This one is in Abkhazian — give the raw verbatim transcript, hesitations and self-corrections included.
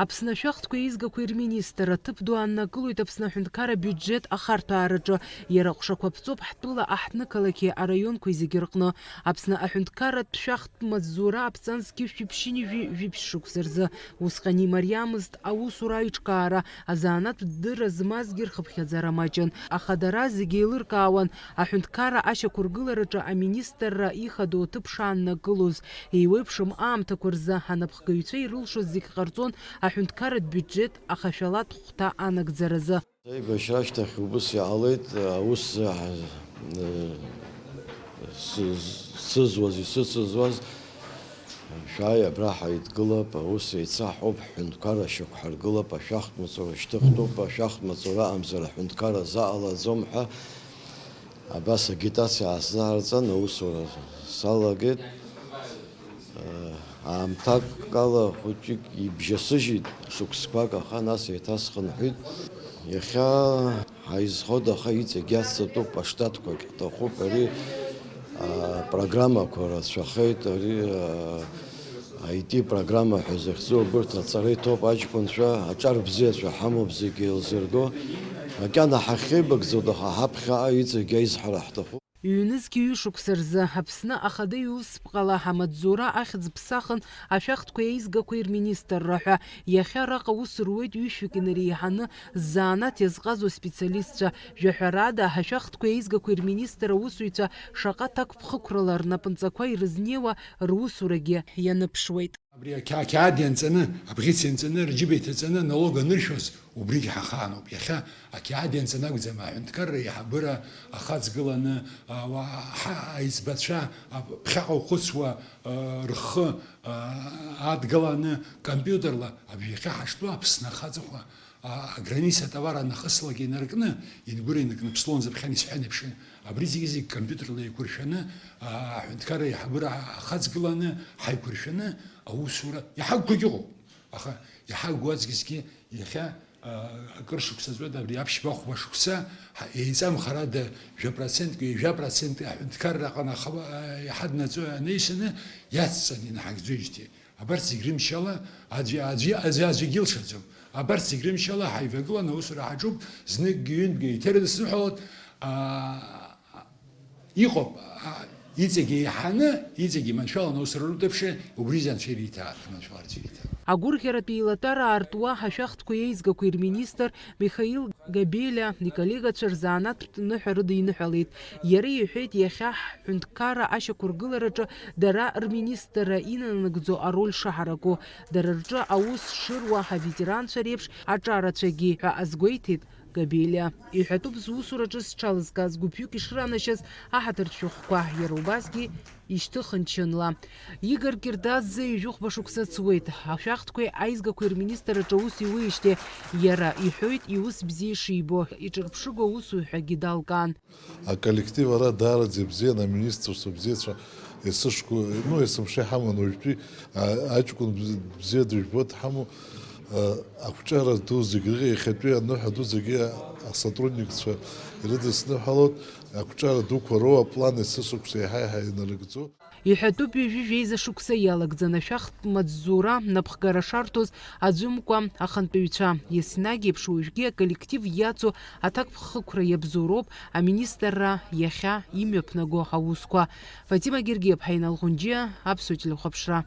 Аԥсны ашәахтәқәеи аизгақәеи рминистр аҭыԥ ду ааннакылоит Аԥсны аҳәынҭқарра абиуџьет ахарҭәаараҿы. Иара аҟәшақәа ԥҵоуп ҳтәыла, аҳҭнықалақьи араионқәеи зегьы рҟны. Аԥсны аҳәынҭқарратә шәахтә маҵзура аԥҵан зқьышә ҩаԥшьынҩажәи жәиԥшь шықәса рзы. Усҟан имариамызт аусура аиҿкаара, азанааҭтә дырра змазгьы рхыԥхьаӡара маҷын. Аха дара зегьы еилыркаауан аҳәынҭқарра ашьақәыргылараҿы аминистрра ихадоу аҭыԥ шааннакылоз. Еиуеиԥшым аамҭақәа рзы анапхгаҩцәа ирылшоз зегь ҟарҵон аҳәынҭқарратә биуџьет ахашәалатә хәҭа анагӡаразы. Аибашьра ашьҭахь убыс иҟалеит, аус, э, сы-, сызуаз, исыцызуаз, шәааи, абра ҳаидгылап, аус еицаҳҳәоп, ҳҳәынҭқарра шьақәҳаргылап, ашәахтә маҵура шьҭыхтәуп, ашәахтә маҵура амзар аҳәынҭқарра заҟалаӡом ҳәа, абас агитациа аасзаарҵан, аусура салагеит. Аамҭак ала хәыҷык ибжьасыжьит, шықәсқәак, аха нас еиҭасхынҳәит. Иахьа ҳаизхоит, аха иҵегь иацҵатәуп, аштатқәагь ҳҭахуп. Ари, а, программақәа рацәахеит, ари, а, I T программа ҳәа захьӡу, абырҭ аҵара иҭоуп аҷкәынцәа, аҿар бзиацәа ҳамоуп зегьы еилзырго. Макьана ҳахьеибагӡоу, аха ҳаԥхьаҟа иҵегь аизҳара ҳҭахуп. Ҩнызқь ҩышықәса рзы Аԥсны ахада иусԥҟала амаҵзура ахьӡ ԥсахын ашәахтәқәеи аизгақәеи рминистрра ҳәа. Иахьа араҟа аус руеит ҩышәҩык инареиҳаны ззанааҭ иазҟазоу аспециалистцәа. Жәаҳәарада, ашәахтәқәеи аизгақәеи рминистр аусзуҩцәа шаҟа ҭакԥхықәрала рнапынҵақәа ирызнеиуа русурагьы ианыԥшуеит. Абри ақьа-, ақьаад ианҵаны, абӷьыц ианҵаны, рџьыба иҭаҵаны аналог аныршәоз, убригь ҳахаануп. Иахьа ақьаад ианҵаны акәӡам, аҳәынҭқарра аиҳабыра ахаҵгыланы, ауаа, ҳа-, аиҵбацәа, а, ԥхьаҟа ухәыцуа, а, рхы, а, адгаланы, компиутерла, абри иахьа ҳаштәоу Аԥсны ахаҵахәа, а, аграница атовар анахыслагьы инаркны, ингәыринаркны ԥслон зыԥхьан исҳәан еиԥшын. Абри зегьы-зегь компиутерла еиқәыршәаны, а, аҳәынҭқарра аиҳабыра ахаҵгыланы ҳаиқәыршәаны аусура иҳақәгогь ыҟоуп. Аха иҳақәгоу аҵкысгьы иахьа, а, акыр шықәса ҵуеит, абри аԥшьба хәба шықәса ҳа-, еиҵамхарада жәа процентк, ҩажәа процентк аҳәынҭқарра аҟны аха-, а, иҳаднаҵо анаҩсаны иацҵаны инаҳагӡоижьҭеи. Абарҭ зегь рымшала аӡәы, аӡәы, аӡәы, аӡәгьы илшаӡом. Абарҭ зегь рымшала ҳаивагыланы аусура ҳаҿуп, зныкгьы, ҩынтәгьы еиҭарыдысныҳәалоит, аа, иҟоуп, аа, иҵегь еиҳаны, иҵегь иманшәаланы аусура рыдыԥши, убри анцәа ириҭаа, иманшәаларц ириҭаа. Агәырӷьаратә еилатәара аартуа ашәахтәқәеи аизгақәеи рминистр Михаил Габелиа иколлегацәа рзанааҭтә ныҳәа рыдиныҳәалеит. Иара иҳәеит, иахьа ҳҳәынҭқарра ашьақәыргылараҿы дара рминистрра инанагӡо ароль шаҳараку, дара рҿы аус шыруа аветеранцәа реиԥш аҿарацәагьы ҳәа азгәеиҭеит Габелиа. Иҳәатәуп зусураҿы зҽалызкааз гәыԥҩык ишранашьаз аҳаҭыртә шәҟәқәа, иара убасгьы ишьҭыхын-чынла. Игор Кирдаӡе ҩажәихәба шықәса ҵуеит. Ашәахтәқәеи аизгақәеи рминистр аҿы аус иуеижьҭеи иара иҳәоит иус бзиа ишибо, иҿырԥшыгоу аусуҩҳәагьы далкаан. Аколлектив ара даараӡа ибзиан, аминистрцәа бзиацәа есышықәса, ну, есымша иҳаман, уажәтәи, а, аҷкәын бз-, бзиа дыжәбо дҳамоу, а, ақәҿиара ду зегь рыҟа, иахьатәи аныҳәа ду зегьы асотрудникцәа ирыдысныҳәалоит, ақәҿиара дуқәа роуа аплан есышықәса еиҳа-еиҳа инарыгӡо. Иҳәатәуп, ҩажәи жәеиза шықәса иалагӡаны ашәахтә маҵзура напхгара шарҭоз аӡәымкәа ахантәаҩцәа. Еснагь еиԥш уажәгьы аколлектив иацу аҭакԥхықәра иабзоуроуп аминистрра иахьа имҩаԥнаго аусқәа. Фатима Гергиаԥҳа, Инал Ӷәынџьиа, Аԥсуа телехәаԥшра.